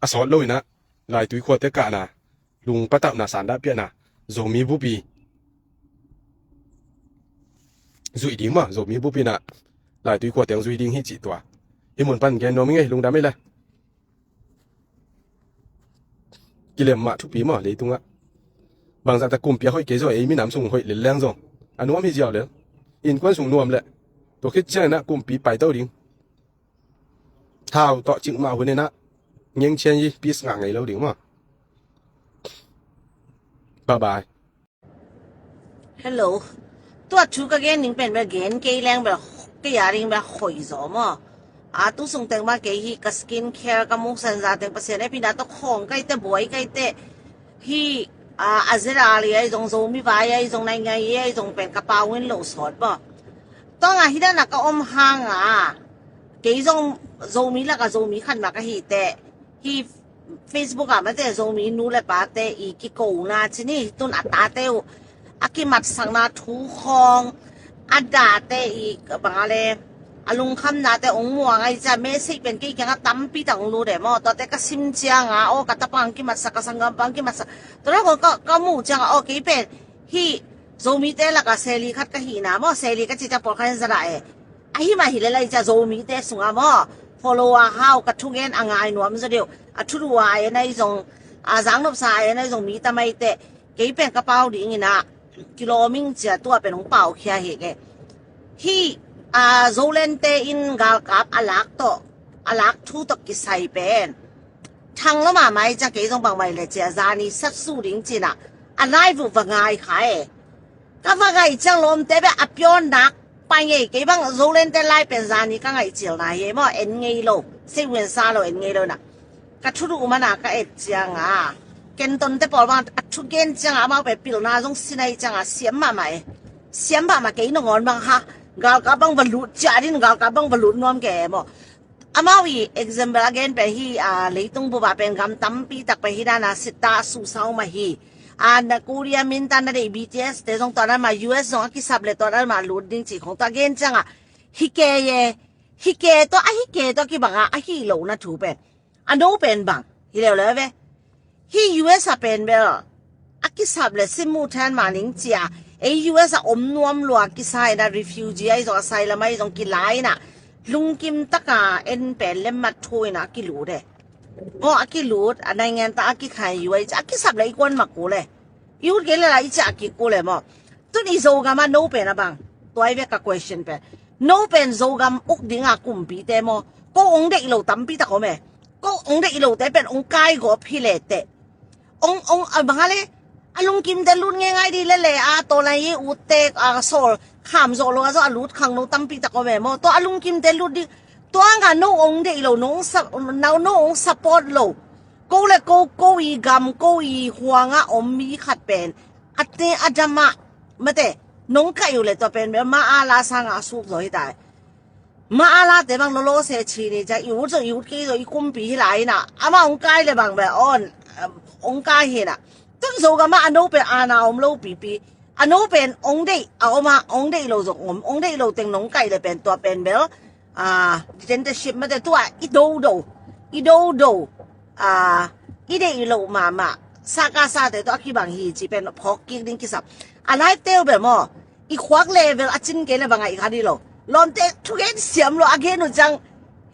A sawt lo inah laitui khuate kahna, lungpatauhna, sandahpiahna, Zomi bupi zuih ding maw, Zomi bupi inah laitui khuate hong zui ding hi cih tua hi mun pan gen nuam ing ei, lungdam ei le. Kilem mah thupi maw leitungah. Bangzahta kumpi a hoih kei zaw, ei minam sung hoih lel leng zong a nuam hi ziau lel. Innkuan sung nuam leh tua khit cianginah kumpi paito ding. Thau tawh cik mah hun inah ngengchian i peace ngah ngei lo ding maw. Bye bye. Hello. Tua thu ka gen ding pen bel gen kei leng bel kei a ding bel hoih zaw maw. A tu sung teng mah kei hi ka skin care ka muksan za teng Pasian e pina tawh khawng kaite buai kaite hi. A, a zera li ai zong Zomi vai ai zong naingai ai zong pen ka pau in lo sawt maw. Tawng a hi dana ka om hanga kei zong Zomi laka Zomi khat mah ka hi teh hi. Facebook ah mate Zomi nu le pate i kikona cini tun a tate uh a kimatsakna thu khawng a date i banga le a lungkhamnate ong muang ai cia message pen kei kianga tampi tak ong lut e maw. Tuate ka sim cianga aw ka tapa ang kimatsak, ka sanggam pa ang kimatsak, tua khawng ka, ka muh cianga aw kei pen hi Zomite laka seli khat ka hihna maw, seli ka ci cia pawlkhat in zada e. Ahi mah hi le lai cia Zomite sunga maw follower hau ka thugen a ngai nuam zaw deuh. A thudua a en ai zong, a zangnopsa a en ai zong mi tamaite kei pen ka pau dingin ah kilawming cia tua pen hong pau khia hi ke. Hi, a, Zolente in galkap a lak tawh, a lak thu tawh kisai pen thang lo mahmah i cia kei zong bangmai le cia zani satsu ding cina a nai vuh va ngai kha e. Ka va ngai ciang lawmte beh a piawn nak pai ngei kei bang Zolente lai pen zani ka ngai cilna hi e maw, en ngei lo, sei wen sa lo en ngei lo na. Ka thu duh mana ka et cianga kentonte pawl bang a thugen cianga amau pen pilna zong sinai cianga siam mahmah e. Siam mahmah kei nangawn bang ha galkap bang va lut cia din galkap bang va lut nuam ke e maw. Amau i example a gen pen hi, a, leitung bup ah pen gam tampi tak pen hi dan a sitta a suhsa om ahi. A, na Korea mintan na deih B T S te zong tua dan mah, U S zong a kisap le tua dan mah lut ding cih khong tua gen ciangah hi kei e, hi kei tua, a hi kei tua kibang a, a hi lohna thu pen a no pen bang hi leuleu ve. Hih U S a pen bel a kisap le simu than mah ning cia, ei U S a om nuam lua kisa ina refugee ahi zong asylum ahi zong kila ina lungkim taka en pen lemmat thu ina a kilut e. Maw a kilut a naingan ta a kikhai U S a kisap le i kuan mak kul e. I ut kei le la i ciah kik kul e maw. Tun i Zogam a no pen a bang. Tua i ve ka question pen. No pen Zogam uk dinga kumpite maw. Ko ong deih lo tampi tak om e. Ko ong deih lote pen ong kai gawp hi le teh. Ong, ong, a bang a le. A lungkimte lut ngeingai di le le a tawlai i utte a sawl kham zawh lo a zawh a lut khang no tampi tak om e maw. Tua a lungkimte lut di. Tua nga no ong deih lo, no ong sa-, no, no ong support lo. Ko le ko, ko i gam, ko i huanga om mi khat pen a te a dama mate nong kaih uh le tua pen bel ma a la sanga a suk zaw hi tai. Ma a la te bang lolo se chi ni ca i ut zaw i ut kei zaw i kumpi hi lai ina. Ama ong kai le bang bel on, ong kai hi na. Tun Zogam a a no pen a na om lo pipi. A no pen ong deih a om a, ong deih lo zong om, ong deih lo teng nong kaih le pen tua pen bel a, dictatorship mate tua i do do, i do do, a, i deih i lo mahmah saka sate tua kibang hi ci pen phawk kik ding kisap. A lai teu bel maw, i khuak level a cin kei le bang a i kha di lo. Lawmte thugen siam lo a gen uh ciang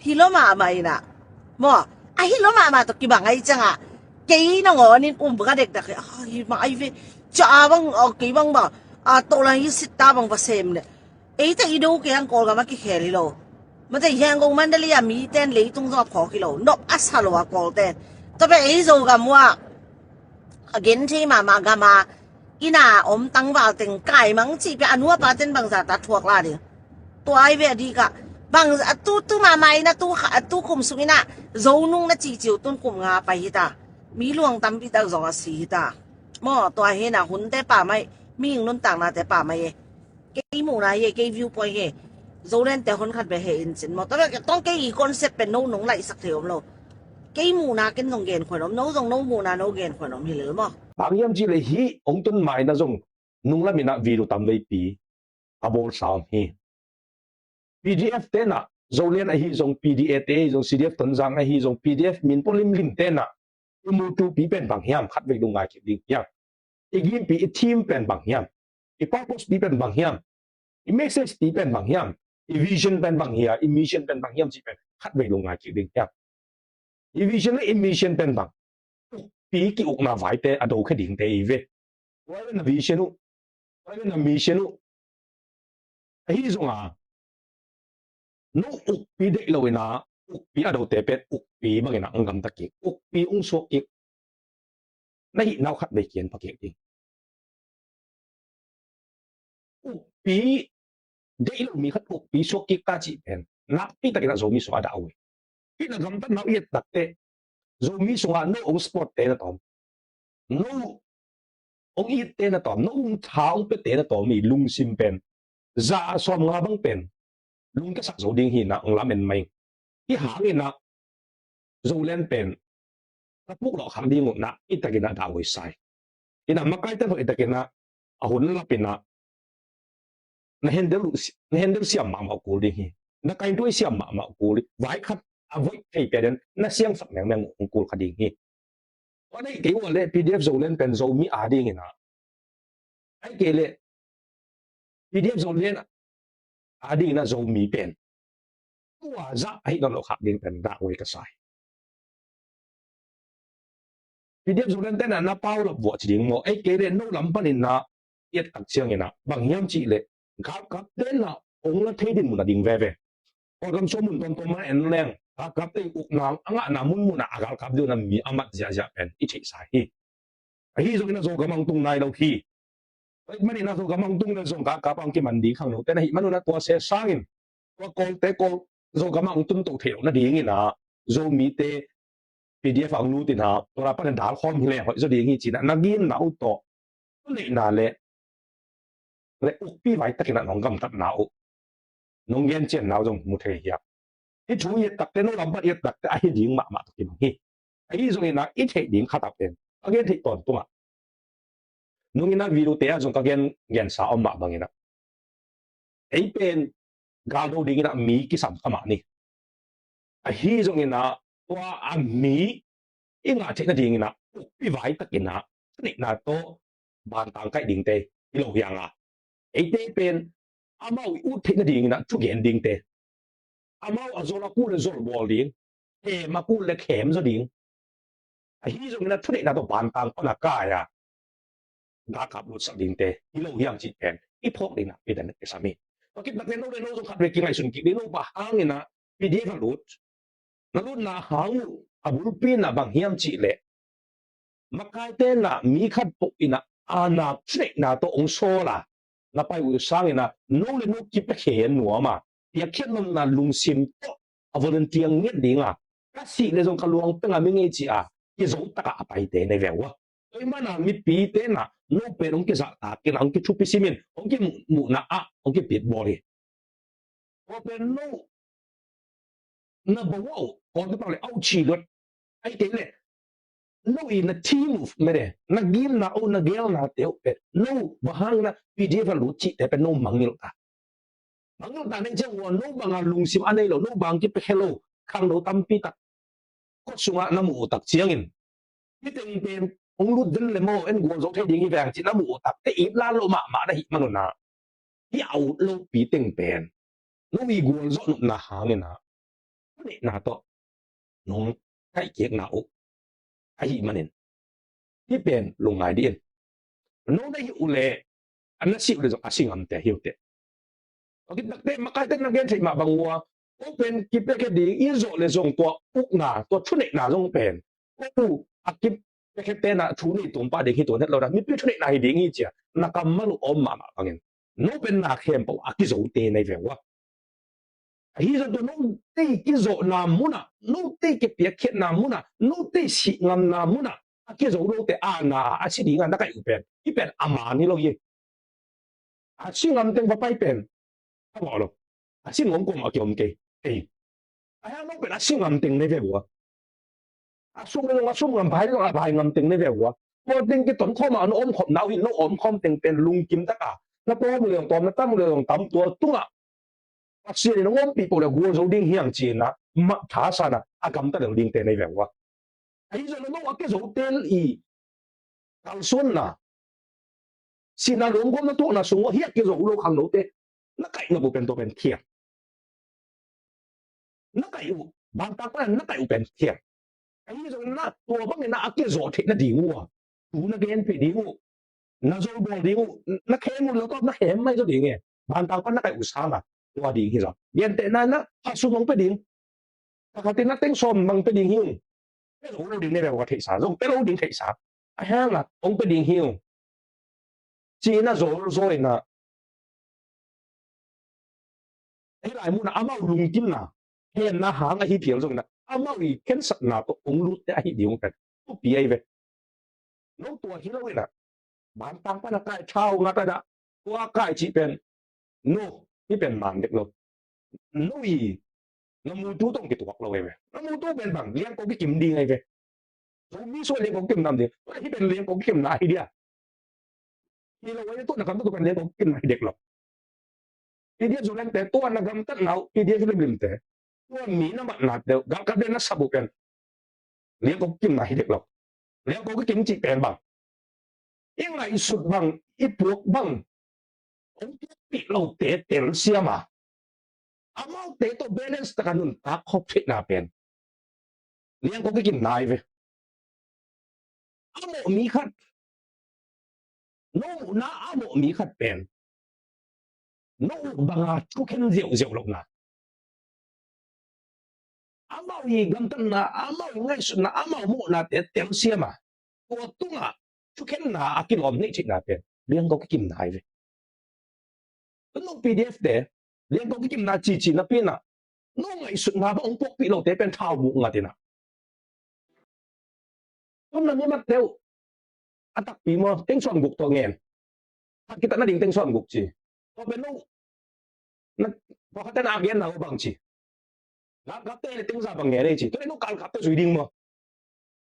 hi lo mahmah ina. Maw, a hi lo mahmah tua kibang a i ciang a kei nangawn in um ka dekdak hi, a, hi mah a i ve. Ca a bang, a, kei bang bang a tawh lai hi sitta bang va sem le. Eite i do kei ang Kawlgam a kikhel hi lo. Mate hiang gong Mandalay a mi ten leitung zong a phawk hi lo. Nop a sa lo a Kawl ten. Tua pen ei Zogam uh a a gen thei mahmah gam a ina om tangval teng kai mang cih pen a nuapa ten bangza ta thuak la ding. Tua ai ve a dik a bang a tu, tu mahmah ina tu kha, a tu kum sung ina Zo nung na cihciu tun kum nga pai hi ta. Mi luang tampi tak zong a si hi ta. Maw tua hi na hunte pa mai, mi ing nuntaknate pa mai e. Kei muhna hi, kei viewpoint hi. Zoland te hon khat ve he in cin maw. Tua ve tong kei i concept pen no nong laihsak thei om lo. Kei muhna ken zong gen khuan om, no zong no muhna no gen khuan om hi lel maw. Bang hiam cih le hih ong tun mai na zong nunglam ina video tam veipi a bawl sa om hi. P D F tena Zoland ahi zong, P D A te ahi zong, C D F Tonzang ahi zong, P D F min pua limlim tena i mutupi pen bang hiam khat vei lungngai kik ding hiam. I gimpi i theme pen bang hiam. I purpose pi pen bang hiam. I message pi pen bang hiam. I vision pen bang hiam. I mission pen bang hiam cih pen khat vei lungngai kik ding hiam. I vision le i mission pen bang. Pi ki ukna vaite a do khe dingte i ve. Tua le na vision uh. Tua le na mission uh. Ahi zonga no ukpi deih lo ina ukpi a dote pen ukpi bangina ang gamta kik, ukpi ung suak kik. Na hih nau khat vei kian pakik ding. Ukpi deih lo mi khat ukpi suak kik ta cih pen nakpi takin a Zomi sung a dah uh hi. Hih na gamtat nau i et takte Zomi sungah no ong sport te na tawm, no ong it te na tawm, no ong tha ong pe te na tawm i lungsim pen za a sawm nga bang pen lungkiasak zo ding hi na ong lamen mai. Hi hangin a Zoland pen ka puk lawh khak ding uh na i takin a dah uh hi sai. Ina makai tan hoih takin a a hun lap ina na handle uh si-, na handle siam mahmah uh kul ding hi. Na kaintuai siam mahmah uh kul ding. Vai khat a voih thei pia den na siangsak mengmeng uh kul kha ding hi. Tua nei kei ua le P D F Zoland pen Zomi a ding ina. Ai kei le P D F Zoland a ding ina Zomi pen tua zah ahi nawn lo khak ding pen dah uh hi ka sai. P D F Zoland tena na pau lap vuah ci ding maw. Ei kei le no lam panin na i et tak ciangin a bang hiam cih le galkap tena ong la thei din mun a ding veve. Kawlgam sua mun tuamtuam mana en leng galkap te ukna a ngahna munmun a galkap deuh na mi a mat ziahziah pen i theihsa hi. Ahi zongin a Zogam ang tung nai lo hi. Tua ahih manin a Zogam ang tung le zong galkap ang kiman ding khang lo tena hih manun a tua se sangin tua Kawlte Kawl Zogam ang tun to thei lo nadingin a Zomite P D F ang lutin a tua pan a dal khawm hi le hoih zaw ding hi cin a na ginna uh tawh tu neihna le le ukpi vai takin a nong gamtatna uh nong gen cianna uh zong mu thei hiam. Hih thu i et takte, no lam pan i et takte ahi ding mahmah tawh kimang hi. Ahi zongin ah i theih ding khat ah pen ka gen theih tawntungah, nungin ah video te ah zong ka gen gensa om mah bangin ah, ei pen galdo dingin ah mi kisam kha mah ni. Ahi zongin ah tua a mi i ngah theih nadingin ah ukpi vai takin ah thuneihna tawh bantang kaih dingte hi lo hi hang a, eite pen amau i ut theih nadingin ah thugen dingte, amau a zol a kul le zol bawl ding, khem a kul le khem zaw ding, ahi zongin ah thuneihna tawh bantang pan a kai a galkap lutsak dingte hi lo hi hang cih pen i phawk dingin ah pi dan kisam hi. Tua khit takteh no le no zong khat vei kingaihsun kik ding, no bang hangin ah P D F a lut, na lutna hang uh a bulpi in ah bang hiam cih leh makaite in ah mi khat peuh in ah aana thuneihna tawh hong sawl a na pai uh sangin ah no le no kipiakhia nuam a, piakkhiat nopna lungsim tawh a volunteer ngiat ding a, ka sih le zong ka luang peng a mi ngei ci a kizo takah a paite na hi ve ua. Tua ahih manin ah mipite in ah no pen hong kizahtak in ah, hong kithupi sim in, hong kimuhna ah hong kipit bawl hi. Tua pen no na bo uh, Kawlte pau le auh ci luat. Ahih kei leh no i na thi movement e, na gimna uh, na geelnate uh pen no bang hangin ah P D F a lut cihte pen no mangngilh ta. Mangngilh ta na hih ciang ua, no bang a lungsim a nei lo, no bang kipiakhia lo khangno tampi tak khuasungah na muh uh tak ciangin, hih teng pen hong lut den le maw, en gualzo thei ding hi veng cih na muh uh takteh ip la lo mahmah na hih manun ah, hih a ut lopi teng pen no i gualzawh nopna hangin ah thuneihna tawh nong kaihkhiatna uh ahih manin hih pen lungngai dih in. No na hih uh leh, a na si uh leh zong a si ngamte hi uh teh. Tua khit takteh makaite na gen theih mah bang ua, ko pen kipiakhia ding i zawh le zong tua ukna, tua thuneihna zong pen ko a kipiakhia te na thu nei tuam pah ding hi tuan het lo na, mipi thuneihna hi ding hi ci a na kammal uh om mahmah bangin no pen na khempeuh a kizote na hi ve ua. Ahi zong tua note i kizawhna munah, note i kipiakkhiatna munah, note i sihngamna munah a kizo lote aana a si ding a na kaih uh pen, hih pen a man hi lo hi. A si ngam teng va pai pen a mawh lo. A si ngawng kuamah a kiom kei. Ei, a hiang no pen a si ngam teng na hi ve ua. A sum le zong a sum ngam, vai le zong a vai ngam teng na hi ve ua. Tua teng kiton khawm a na om khawm na uh hi, na om khawm teng pen lungkim tak a na tawm uh le zong tawm, na tam uh le zong tam, tua tungah Pasian in hong ompih peuh le gualzo ding hi hang ci-in ah mah thasan a a gamta lel dingte na hi ve ua. Ahi zongin no a kizo tel i kalsuanna, sihna lawmgawpna tuahna sung uh a hi a kizo uh lo khangnote na kaih nop uh pen tua pen thiang. Na kaih uh, bantang pan na kaih uh pen thiang. Ahi zongin na tua bangin na a kizawh theih nading uh a, thu na genpih ding uh, na zolbawl ding uh, na khem uh le tawp na khem mai zaw ding e. Bantang pan na kaih uh sangin tua ding hi zaw. Gentehna in na khat sum hong pia ding, khat khat in na teng sawm mang pia ding hi ung. Pia zo lo ding na hi ve ua, theihsa zong pia lo ding theihsa. A hiang a hong pia ding hi ung ci-in a zol zaw in a, hih lai munah amau lungkimna, hehna hang ahi phial zongin a, amau i khensatna tawh hong lutte ahi ding uh pen thupi ahi ve. No tua hi lo in a, bantang pan a kai, thau ngat a dah, tua kai cih pen, no, hih pen man dek lo. No i na mutu tawh kituak lo ahi ve. Na mutu pen bang, liangko kikim ding ahi ve. Zomi sung liangko kikim nam ding. Hih pen liangko kikimna ahi dia. Hi lo ahi, tua na gamtat uh pen liangko kikimna hi dek lo. P D F Zolandte, tua na gamtatna uh P D F limlimte, tua mi na matnate uh, galkapte na sap uh pen liangko kikimna hi dek lo. Liangko kikim cih pen bang, i ngaihsut bang, i puak bang hong puakpih lote telsiam a, amaute tawh balance taka nuntak khop theihna pen liangko kikimna ahi ve. A mawh mi khat, no muhna a mawh mi khat pen no uh banga thukhen ziauziau lohna, amau i gamtatna, amau i ngaihsutna, amau muhnate telsiam a, tua tungah thukhenna a kilawm neih theihna pen liangko kikimna ahi ve. No P D F te liangko kikimna cici napi in a, no ngaihsutna bang hong puakpih lote pen thau buk ngat in a, tun na mi matte uh a takpi maw, teng sawm guk tawh ngen. Khat kitat nading teng sawm guk ci. Tua pen no, na, pawlkhatte na a genna uh bang ci. Galkapte le teng za bang ngen ei ci. Tua le no galkapte zui ding maw?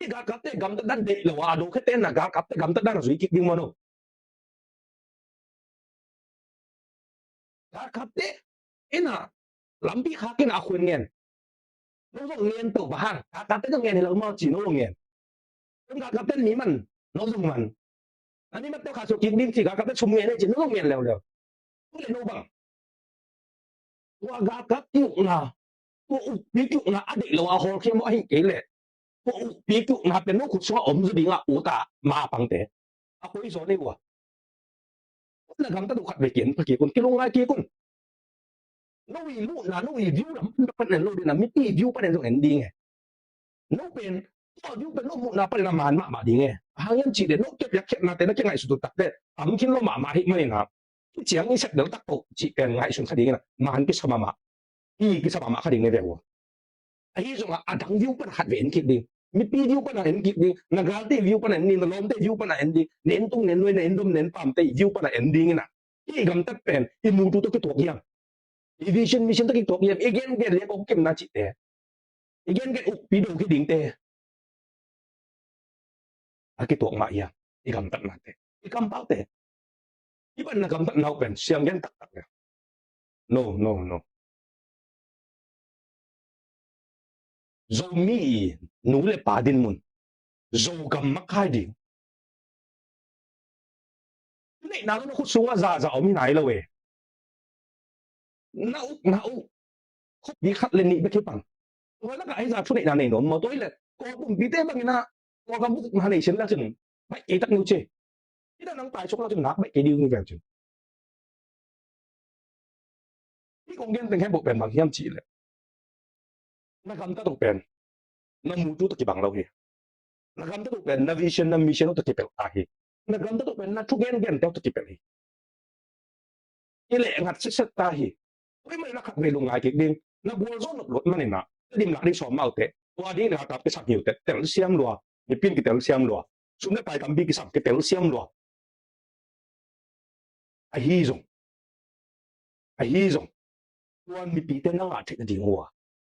I galkapte gamtat dan deih lo a, a do khete na galkapte gamtat dan a zui kik ding maw no? Galkapte ina lampi khak ina a khuen ngen. No zong ngen to ba hang. Galkapte zong ngen hi lo maw ci no zong ngen. Ken galkapte mi man no zong man. Ani mat to kha so kik ding ci galkapte sum ngen ei ci no zong ngen leuleu. Tu le no bang. Tua galkap ki ukna, tua ukpi ki ukna a deih lo a hawlkhia maw ahi kei leh tua ukpi ki ukna pen no khut sungah om zaw dingah uta ma pangte a koi zaw nei ua. Na gamtat uh khat ve kian pha kik un, kilungngai kik un. No i muhna, no i view lam pan en lo dina, mipi view pan en zong en ding e. No pen tua view pen no muhna pan en a man mahmah ding e. Hang hiam cih leh no kiapiak khiatnate na kingaihsut uh takte tam khin lo mahmah hi manina. Ciang i sep del tak to cih pen ngaihsun kha ding ina man kisa mahmah. I kisa mahmah kha ding ne ve ua. Ahi zongah a dang view pana khat ve en kik ding. Mipi view pana en kik ding. Na galte view pana en ding. Na lawmte view pana en ding. Na en tung, na en nuai, na en dom, na en pamte view pana en ding ina. I gamtat pen i mutu tawh kituak hiam? I vision mission tawh kituak hiam? I gengen liak ong kimna cihte, i gengen ukpi do hi dingte a kituak mah hiam? I gamtatnate, i kampaute, i banna gamtatna uh pen siang gen taktak le. No, no, no. Zomi i nu le pa dinmun, Zogam makai ding. Neihna lo na khut sungah zaza om hi nai lo e. Na uk, na uk. Khuapi khat le nih bek hi pan. Tua lakah hi za thuneihna nei nuam maw? Tua hi le Kawl pumpite bangin ah Kawlgam bukna nei sin lak cin baih kei tak niu ci. Hi da nang tai suk lak cin nak baih kei ding ni veng cin. Hi kong gen teng he boh pen bang hiam cih leh na gamtat uh pen na mutu tawh kibang lo hi. Na gamtat uh pen na vision, na mission uh tawh kipelh ta hi. Na gamtat uh pen na thugen gente uh tawh kipelh hi. I leh ngat setset ta hi. Tua i mah na khat vei lungngai kik ding. Na gualzo nop lot manin ah na dimlak ding sawm mah uh teh. Tua ding na kap kisam hi uh teh. Telsiam lua. Mipin kitelsiam lua. Sum le pai tampi kisam kitelsiam lua. Ahi zong, ahi zong, tuan mipite na ngah theih nading uh a,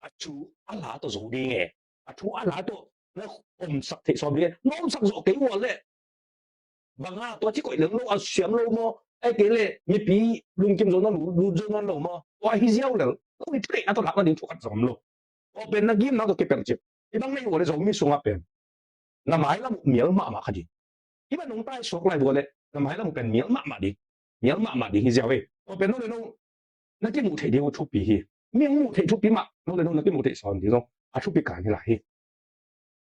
a thu a la tawh zo ding e. A thu a la tawh na omsak theih sawm ding e. Na omsak zawh kei uh a leh banga tua ci koih leng lo a siam lo maw? Ai kei leh mipi lungkim zo na lut zo nawn lo maw? Tua hi ziau lel lo i thu theihna tawh lak nading thu khat zong om lo. Tua pen na gimna tawh kipelh cip. I bang na hi uh a leh Zomi sungah pen na mailam uh mial mahmah kha ding. Hi mah nong tai suak lai vua leh na mailam uh pen mial mahmah ding. Mial mahmah ding hi ziau e. Tua pen no le no na kimuh theih ding uh thupi hi. Mi hong muh theih thupi mah no le no na kimuh theih sawn ding zong a thupi kan hi lai hi.